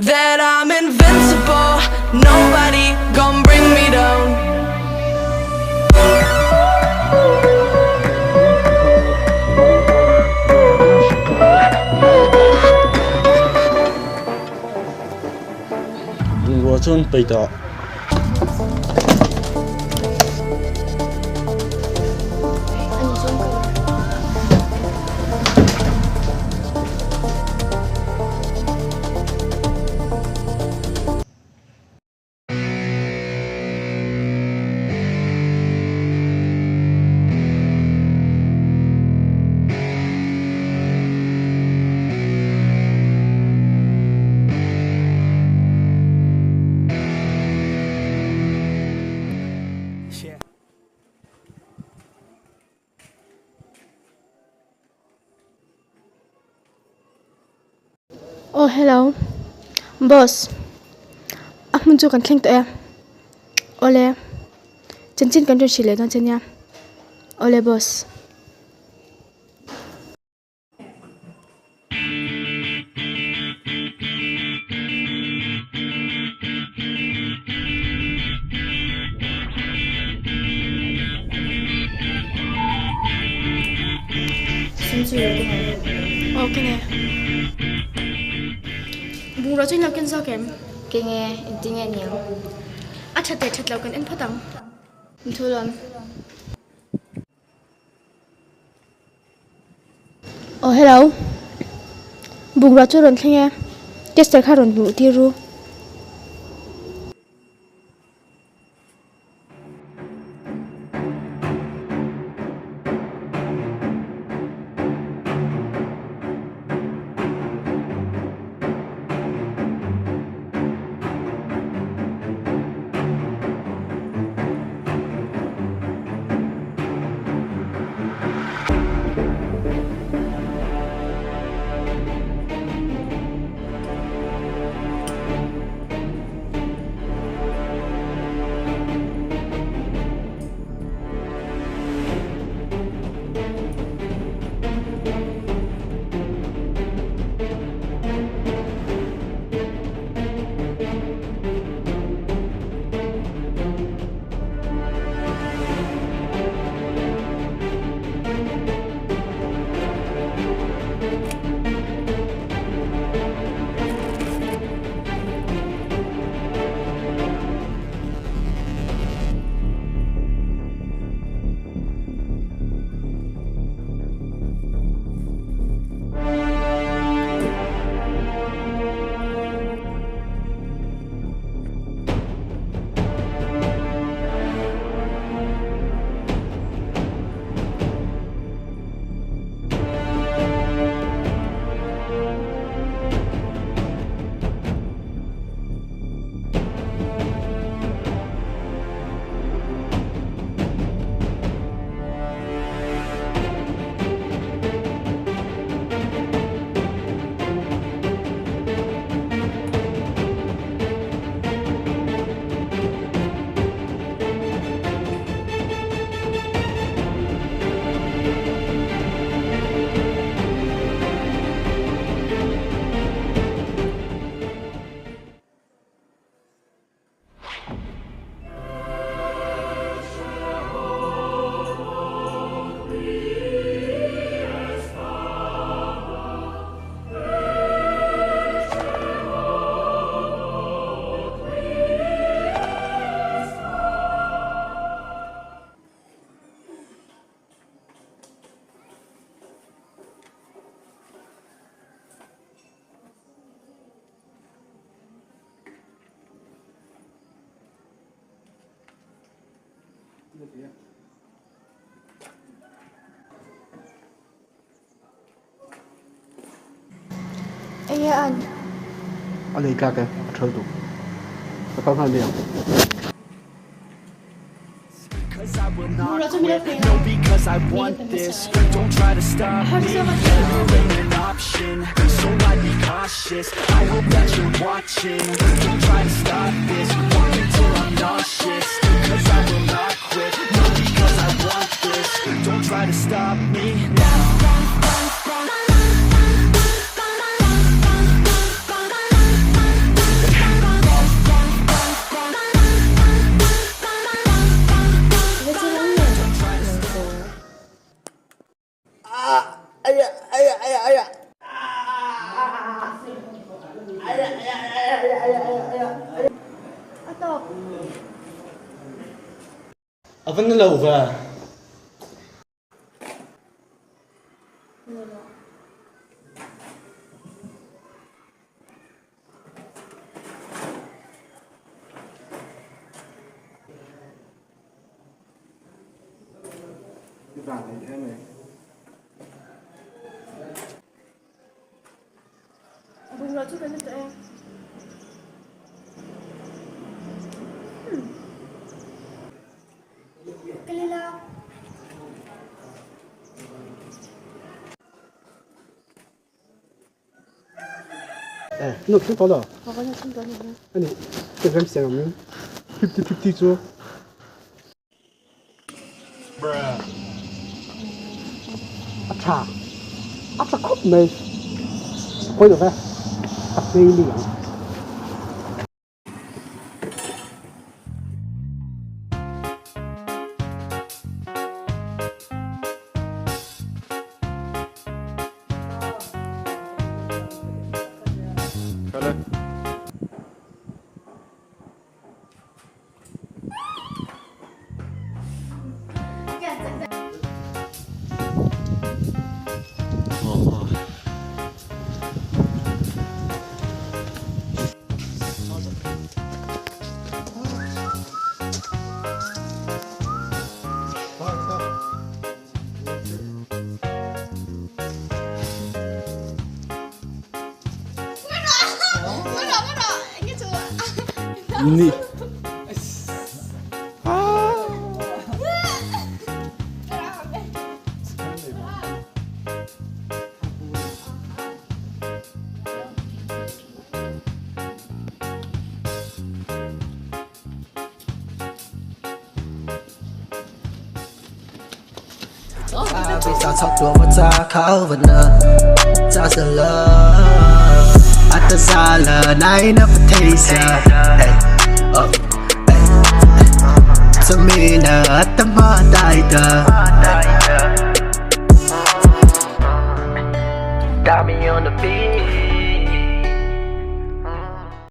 That I'm invincible, nobody gon' bring me down. Bungrua chu an paih tawh. Aw hello boss a hmun chu kan thleng tawh e awle chanchin kan rawn hrilh leh dawn che nia awle boss. Aw keng e. Bungrua chu in lo ken zawk em? Keng e, engtin nge ni ang? A that leh that lo kan en phawt ang. Inthu lawm. Aw hello bungrua chu rawn thleng e tester kha rawn hmuh tir ru. Enge an? A lei tlak e, a thal duh. Ka kal nghal mai ang. A tawp. A va na lo ve. I van ei em e. Bungrua chu kan la tawh e. Ka lila. Eh, nu thleng tawh lo. Aw kan thleng tawh ni. Ani, ka rem siang ang 50 50 chu. A tha. A tha khawp mai. Pawi lo ve. Ka hmei ni ang. Ni.